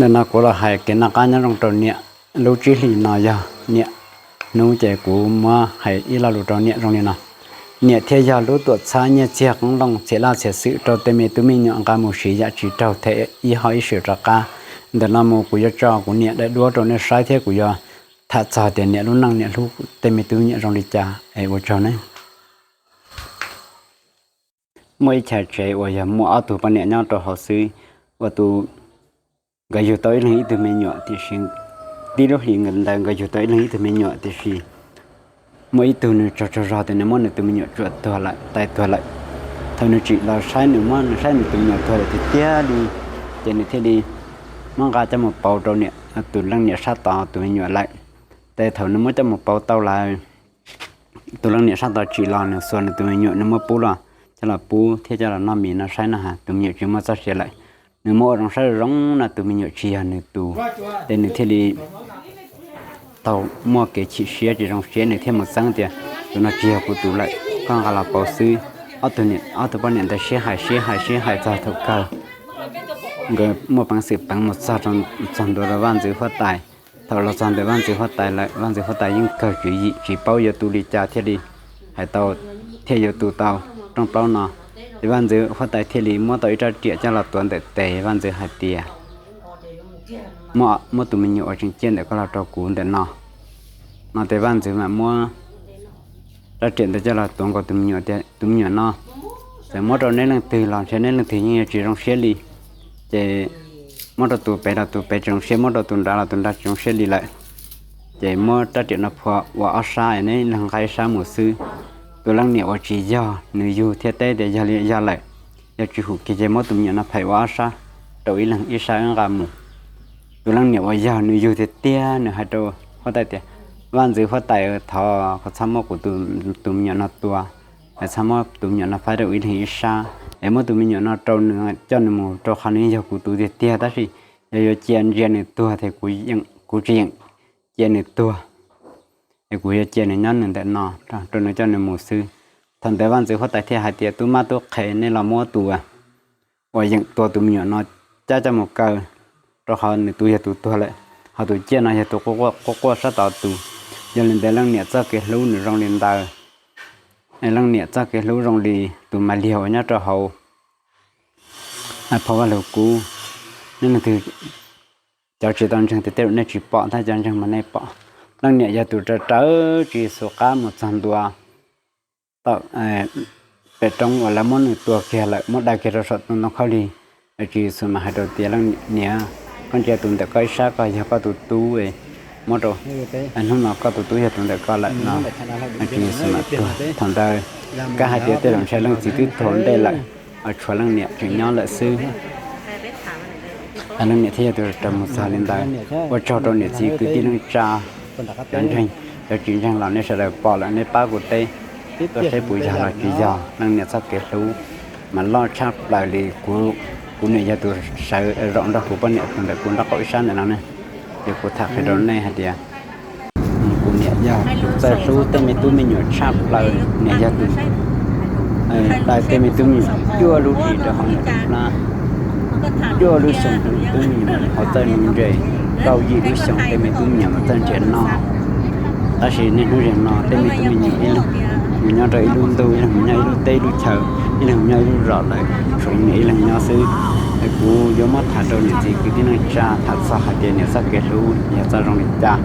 Ntawm no kuv los hais kev noj qab nyob zoo rau niam. Lub tsib hlis no yog niam hnub ces kuv muab hais ib lo lus rau niam zoo li no. Niam thiaj yog lub tuam txhab nyiaj txiag qoob loo txhiam laj txhiam xwm rau tej me tub me nyuam nqa mus siv yam tsis raug them ib hom ib swm rov qab. Ntawm no mus kuv yuav tso kuv niam daim duab rau nej saib thiab kuv yuav tham txog tias niam lub neej niam hlub tej me tub me nyuam zoo li cas es ua tsaug ne. Muaj ib chav tsev uas yog muaj ob tug poj niam nyob rau hauv xwb, ua tus nkawd yug tau ib leeg ib tug me nyuam, tiam sis tib lub hlis ntawd nkawd yug tau ib leeg ib tug me nyuam, tiam sis muaj ib tug nws tsaug tsaug zog tias nws muab nws tus me nyuam tsuam tuag lawm, tais tuag lawm. Thaum nws tsim los saib, nws muab nws saib nws tus me nyuam tuag lawm tiag tiag li, ces nws thiaj li muab nqa coj mus pauv rau niam, tus leej niam sab tod tus me nyuam lawm. Ces thaum nws muab coj mus pauv tau lawm, tus leej niam sab tod tsim los nws xuas nws tus me nyuam nws muab pub los, coj los pub thiab coj los noj mis no saib no has tus me nyuam tsis muaj txoj sia lawm. Nws muab ua zoo saib zoo no tus me nyuam tsis yog nws tus, ces nws thiaj li tau muaj kev chim siab tsis zoo siab, nws thiaj mus txeeb tias tus no tsis yog kuv tus lawm, koj nqa los pauv xwb. Ob tug, ob tug poj niam ntawd sib hais sib hais sib hais txog thaum kawg nkawd muaj peev xwm peev mus txog, txog ntua rau vaj ntxwv huab tais. Thaum los txog ntawm vaj ntxwv huab tais lawm, vaj ntxwv huab tais yeej kawg tswv yim tsis paub yuav tu li cas thiaj li hais tau, thiaj yuav tu tau rooj plaub no. Ces vaj ntxwv huab tais thiaj li muab tau ib rab riam coj los tuav ntawm tes, vaj ntxwv hais tias muab tus me nyuam uas tseem ciaj ntawm koj los rau kuv ntawm no. No ces vaj ntxwv mam muab rab riam ntawd coj los tuav nkaus tus me nyuam tias tus me nyuam no txawm muab rau neb leej twg los ntshe neb leej twg yeej yuav tsis zoo siab li. Ces muab rau tus pem los tus pem tsis zoo siab, muab rau tus nrad los tus nrad tsis zoo siab li lawm. Ces muab rab riam no phua ua ob sab, neb leeg nqa ib sab mus xwb. Tus leej niam uas tsis yog nws yug thiaj teb tias yog li yog lawm, yog tsis hum kiag ces muab tus me nyuam no phais ua ob sab, rau ib leeg ib sab nqa mus. Tus leej niam uas yog nws yug tiag tiag nws hais rau huab tais tias vaj ntxwv huab tais, thov koj txhob muab kuv tus me nyuam no tua, txhob muab tus me nyuam no faib rau ib leeg ib sab, es muab tus me nyuam no rau nws, coj nws mus rau qhov nws yog kuv tus tiag tiag, tab sis yog yuav cia ntsia nws tuag ces kuv tsis yeem cia nws tuag, es kuv yuav cia nws nyob nws ntawm no rau nws coj nws mus xwb. Thaum ntawd vaj ntxwv huab tais thiaj hais tias tub mab tub qhe, nej los muab tus uas yeem tua tus me nyuam no cab coj mus kaw, rau qhov nws tus yog tus tuag lawm, ho tus ciaj no yog tus quaj quaj sab tod tus. Yog li ntawd leej niam txoj kev hlub nws zoo li ntawd, leej niam txoj kev hlub zoo li tus mas liag uas nyob rau hauv phau Vaj Lug Kub. Nej leej twg cov tsis tau ntseeg tias tej zaum nej tsis pom, tab cov ntseeg mas nej pom. Leej niam yog tus raws rawv Tswv Yexus qab mus txog ntua pem roob uas lawv muab nws tua kiag lawm, muab dai kiag rau saum ntoo khaub lig. Tswv Yexus mas hais rau tias leej niam, koj ntsia tus ntawm koj ib sab, koj yog koj tus tub, muab rau, hnub no koj tus tub yog tus ntawm koj lawm no. Tswv Yexus mas tuag. Thaum ntawd kab hais tias tej zaum ntshe leej txiv twb tuag ntej lawm, tshuav leej niam tseem nyob lawm xwb. Leej niam thiaj yog tus raws mus txog li ntawd. Ua tsaug rau niam txiv kwv tij neej tsa, cov ntseeg, cov tsis ntseeg los nej sawv daws pom lawm nej pab kuv teb tuaj saib puas yog los tsis yog. Leej niam txoj kev hlub mas loj tshaj plaws li. Kuv niam yog tus sawv zaum nrog kuv poj niam tus ntawm kuv nraub qaum ib sab ntawm no ne. Ces kuv tham qhia rau nej hais tias kuv niam yog tus txawj hlub tej me tub me nyuam tshaj plaws. Niam yog tus dai tej me tub me nyuam cuaj lub hlis rau hauv nws tus hlab, cuaj lub xyoo rau tub me nyuam hauv txawj nuv ntses, kaum yim lub xyoo tej me tub me nyuam mas txawj nrhiav noj. Tab sis niaj hnub nim no tej me tub me nyuam ib leeg mus nyob rau ib lub ntuj, ib leeg mus nyob ib lub teb ib lub chaw, ib leeg mus nyob ib lub zos lawm, tshuav niam ib leeg nyob xwb. Es kuv yuav muab tham rau niam txiv kwv tij neej tsa tham txog hais tias niam txoj kev hlub yog txoj zoo li cas,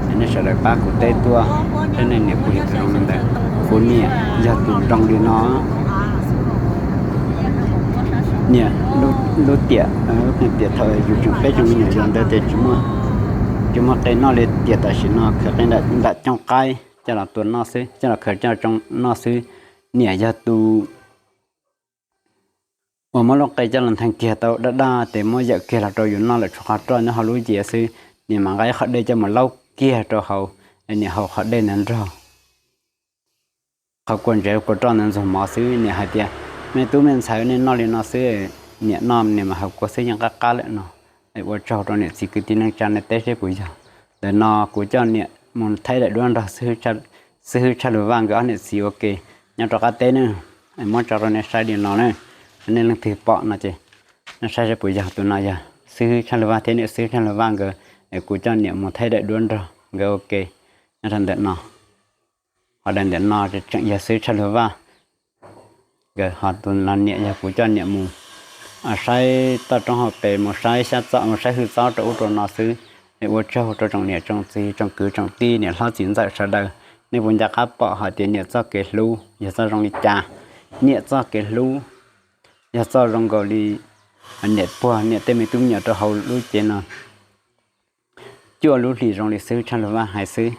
es nej sawv daws pab kuv teb tuaj saib nej niam puas yog tus zoo li ntawd. Kuv niam yog tus zoo li no. Niam, lub tiam, tiam thaum yus tseem peb tseem me nyuam yaus ntawd ces tsis muaj qe noj li tiam tam sim no khaws qe nram cooj qaib coj los tua noj xwb, coj los khaws coj noj xwb. Niam yog tus uas muab lub qe coj los ntheej kiag tau daj daj ces muab yawm kiag los rau yus noj lawm, tshuav qhov roj nyob hauv lub yias xwb. Niam mam nqa ib qho dej coj mus laub kiag rau hauv, niam haus qhov dej ntawd nrog qhov kua ntsev kua roj ntawd ntxuag mov xwb. Niam hais tias me tub me ntxhais nej noj li no xwb, niam noj niam mas haus kua xwb yeej qab qab lawm no. Es ua tsaug rau niam txiv kwv tij neej tsa nej teb seb puas yog. Ntawm no kuv coj niam mus thaij daim duab nrog xib hwb Tshaj Lus Vaj nkawd ob niam txiv ua ke nyob rau qab teb ne. Muab tso rau nej saib li no na. Nej leej twg pom no ces nej saib seb puas yog. Tus no yog xib hwb Tshaj Lwg Vaj thiab niam xib hwb Tshaj Lwg Vaj nkawd, es kuv coj niam mus thaij daim duab nrog nkawd ua ke nyob rau ntawm no. Ho daim ntawm no tseem yog xib hwb Tshaj Lwg Vaj nkawd, ho tus no niam yog kuv coj niam mus saib toj roob hauv pes, mus saib xyab txob, mus saib hwj txob rau ub rau no xwb. Es ua tsaug rau tsoom niam tsoom txiv tsoom kwv tsoom tij niam hlob txiv ntxawm sawv daws, nej puas nco qab pom hais tias niam txoj kev hlub yog txoj zoo li cas? Niam txoj kev hlub yog txoj zoo nkaus li niam puag niam tej me tub me nyuam rau hauv lub cev no cuaj lub hlis zoo li xib hwb Tshaj Lwg Vaj hais xwb.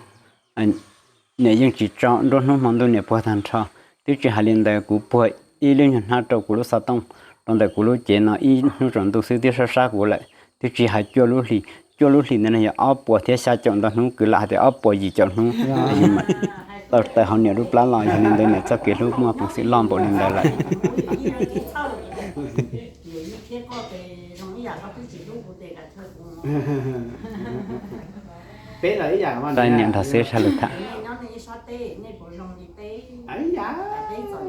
Niam yeej tsis tso nruab hnub hmo ntuj niam puag tag nrho. Twb tsis hais li ntawd, kuv puag ib lub nyuag hnab rau kuv lub xov tooj rau ntawm kuv lub cev no ib hnub tsaus ntuj xwb twb sab sab kuv lawm. Twb tsis hais cuaj lub hlis, cuaj lub hlis ntawd no yog ob puas thiab xya caum ntau hnub, kwv lam hais tias ob puas yim caum hnub, tau tawm hauv niam lub plab los. Yog li ntawd niam txoj kev hlub muaj peev xwm loj npaum li ntawd lawm. Peb los ib yam, niam nrog xib hwb Tshaj Lwg tham.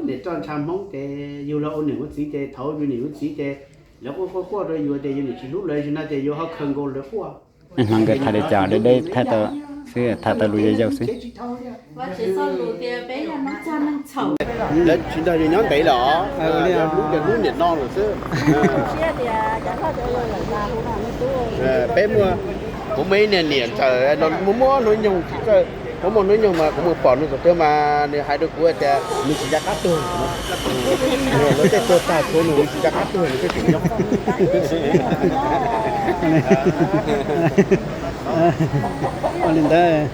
Niam tso ntsha Hmoob ces yus los ua niam ua txiv ces thaum yus niam ua txiv ces lawv quaj quaj quaj rau yus tias yus niam tsis hlub lawv, zaum no ces yus ho khaws nkaus lawv quaj. Hnov nkawd tham li cas deb deb thaij tau xwb, tham tau lus yau yau xwb. Lawv tsis nrog yus nyob ntev los, hlub ces hlub niam no lawm xwb. Peb muaj, kuv muaj ib niag niam ntxawm no muaj muaj hnub nyoog tsis txawj, muaj muaj hnub nyoog mas kuv mus pom nws thaum twg mas nws hais rau kuv tias nws tsis nco qab tuag. Lawv tej tuag tag tshuav nws, nws tsis nco qab tuag nws twb tseem nyob. Ua li ntawd,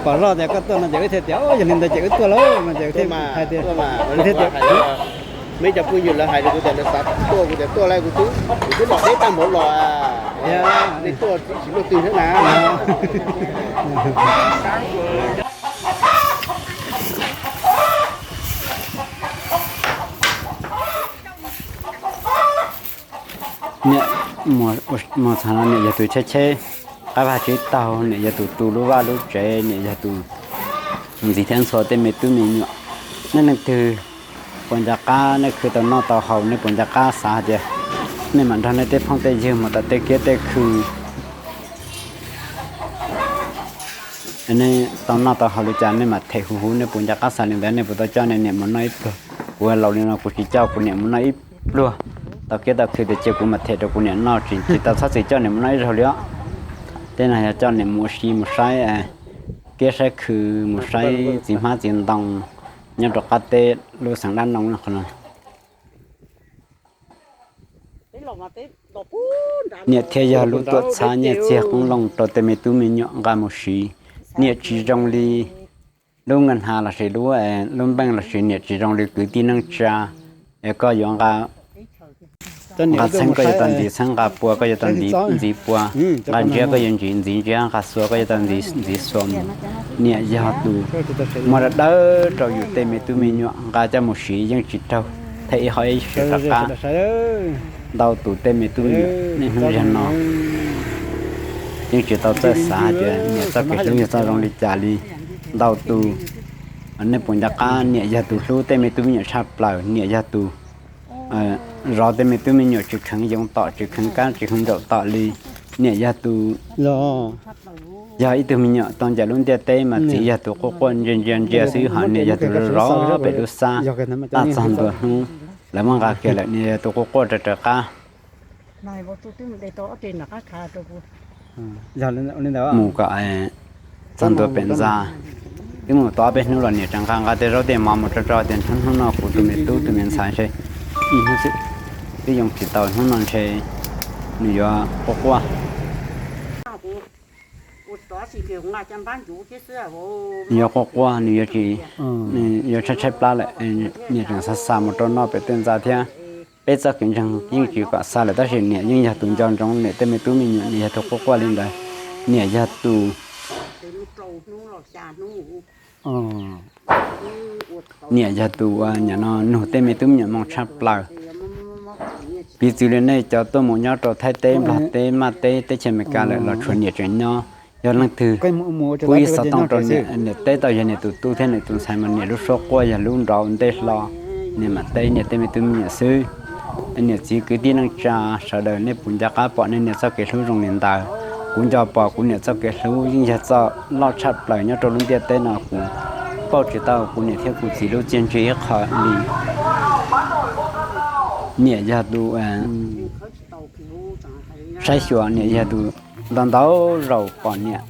pom zoj tias koj tuaj no ces wb thiaj tias yog li ntawd ces wb tuaj lauj no ces wb thiaj hais tias, wb thiaj tias, me cov phooj ywg lawv hais rau kuv tias lawv xav tuaj, kuv tias tuaj lauj, kuv twb, kuv twb los deb tag npaum los, nej tuaj tsis luaj twg thiab na. Niam, mus txog no niam yog tus cheb cheb qab vaj tsib taug, niam yog tus tu lub vaj lub tsev, niam yog tus ntxiv thiab ntxhua tej me tub me nyuam. Nej leej twg puas nco qab, nej khwv tau noj tau haus, nej puas nco qab xav hais tias nej mam nrog nej tej phooj tej ywg mus tom tej kiab tej khw, nej tau noj tau haus li cas nej mam them huv huv, nej puas nco qab xav li ntawd, nej puas tau coj nej niam mus noj ib pluag? Kuv laus li no kuv tsis coj kuv niam mus noj ib pluag. Tau kiab tau khw tias cia kuv mam them rau kuv niam noj, tsis, tsis tau txhob txwm coj niam mus noj ib zaug li os. Tej no yog coj niam mus ua si mus saib kiab saib khw, mus saib txiv hmab txiv ntoo nyob rau qab teb lub xeev Dab Noo no. Niam thiaj yog lub tuam txhab nyiaj txiag qoob loo rau tej me tub me nyuam nqa mus siv. Niam tsis zoo li lub nkaj hnav lossis lub, lub npeej lossis niam tsis zoo li kwv tij neej tsa, es koj yuav nqa, nqa txheeb koj yuav tau ntxiv txheeb, nqa pua koj yuav tau ntxiv pua, nqa ntsiab koj yuav ntxiv ntsiab, nqa xua koj yuav tau ntxiv xua mus. Niam yog tus muab dawb dawb rau yus tej me tub me nyuam nqa coj mus siv yeej tsis raug, thiab ib qho ib siav rov qab. Ntau tus tej me tub me nyuam niaj hnub zag no yeej tsis tau txawj xav hais tias niam txoj kev hlub yog txoj zoo li cas li. Ntau tus, nej puas nco qab niam yog tus hlub tej me tub me nyuam tshaj plaws, niam yog tus zov tej me tub me nyuam tsis kheev yoo tom, tsis kheev kab, tsis kheev nraum tom li. Niam yog tus, yog ib tug me nyuam tau ncaim lub ntiaj teb mas txiv yog tus quaj quaj ntsia ntsia ntsia xwb, ho niam yog tus zov zov pem lub xab, tab txog ntua hnub lawv muab nqa kiag lawm niam yog tus quaj quaj raws raws qab mus kom txog ntua pem ntxa. Twb mus tau ob peb hnub los niam tseem nqa nqa tej zaub tej mov mus tso rau tias hnub hnub no kuv tus me tub tus me ntxhais ntshe ib hnub xwb twb yoo tsis tau, hnub no ntshe nws yuav quaj quaj. Nws yuav quaj quaj, nws yuav tsis, yuav tshaib tshaib plab lawm. Niam tseem xa xa mus rau noj pem tej ntxa thiab. Peb txoj kev ntseeg yeej tsis kom xa lawm, tab sis niam yeej yog tus nco ntsoov niam tej me tub me nyuam, niam yog tus quaj quaj li ntawd. Niam yog tus, niam yog tus ua niam no nug tej me tub me nyuam moo tshaj plaws. Piv txwv li nej cov tuaj mus nyob rau Thaib teb, Nplog teb, Maj teb, teb chaws Amelikas lawm los tshuav niam tseem nyob. Yog leej twg pub ib xov tooj rau niam, niam teb tau yog niam tus tub thiab niam tus ntxhais mas niam lub suab quaj yog lub nrov ua ntej hlo, niam mam teb niam tej me tub me nyuam xwb. Niam txiv kwv tij neej tsa sawv daws, nej puas nco qab pom nej niam txoj kev hlub zoo li ntawd? Kuv nco pom kuv niam txoj kev hlub yeej yog txoj loj tshaj plaws nyob rau lub ntiaj teb no. Kuv pauj tsis tau kuv niam thiab kuv txiv lub txiaj ntsig ib qho li. Niam yog tus saib xyuas, niam yog tus ntau ntau zaus pom niam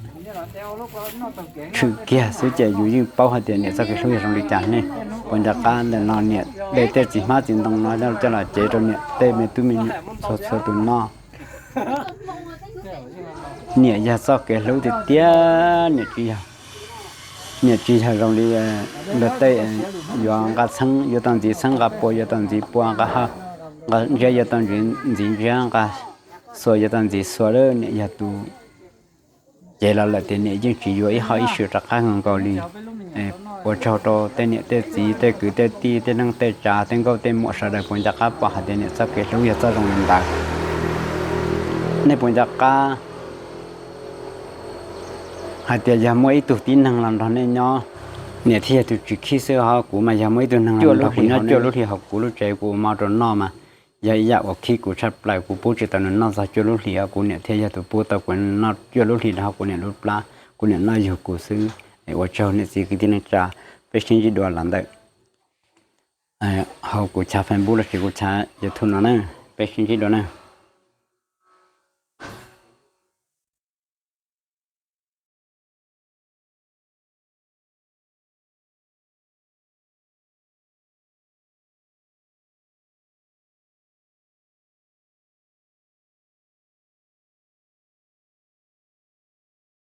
tshwm kiag xwb ces yus yeej paub hais tias niam txoj kev hlub yog zoo li cas. Nej puas nco qab ntawm no niam de tej txiv hmab txiv ntoo no coj los cev rau niam tej me tub me nyuam txhua txhua tus noj. Niam yog txoj kev hlub tiag tiag, niam tsis yog zoo li luag tej yuav nqa txheeb yuav tau ntxiv txheeb, nqa pua yuav tau ntxiv pua, nqa ntsiab yuav tau ntxiv ntsiab, nqa xua yuav tau ntxiv xua lawm. Niam yog tus cev los lawm tias niam yeej tsis yuav ib hom ib suab rov qab nkaus li. Ua tsaug rau tej niam tej txiv tej kwv tej tij tej neej tej tsav tej nkauj tej muam sawv daws puas nco qab pom hais tias niam txoj kev hlub yog txoj zoo li ntawd. Nej puas nco qab hais tias yog muaj ib tug tib neeg los nrog nej nyob, niam thiaj yog tus tsis khib xwb. Ho kuv mas yog muaj ib tug neeg los nrog kuv nyob cuaj lub hlis hauv kuv lub tsev, kuv ua hmo rau noj mas yog ib yam uas khib kuv tshaj plaws. Kuv pub tsis tau nws noj txog cuaj lub hlis, ho kuv niam thiaj yog tus pub tau kuv noj cuaj lub hlis rau hauv kuv niam lub plab, kuv niam noj yug kuv xwb. Ua tsaug niam txiv kwv tij neej tsa, peb sib ntsib dua los ntawm hauv kuv chav Facebook lossis kuv chav YouTube no na, peb sib ntsib dua na.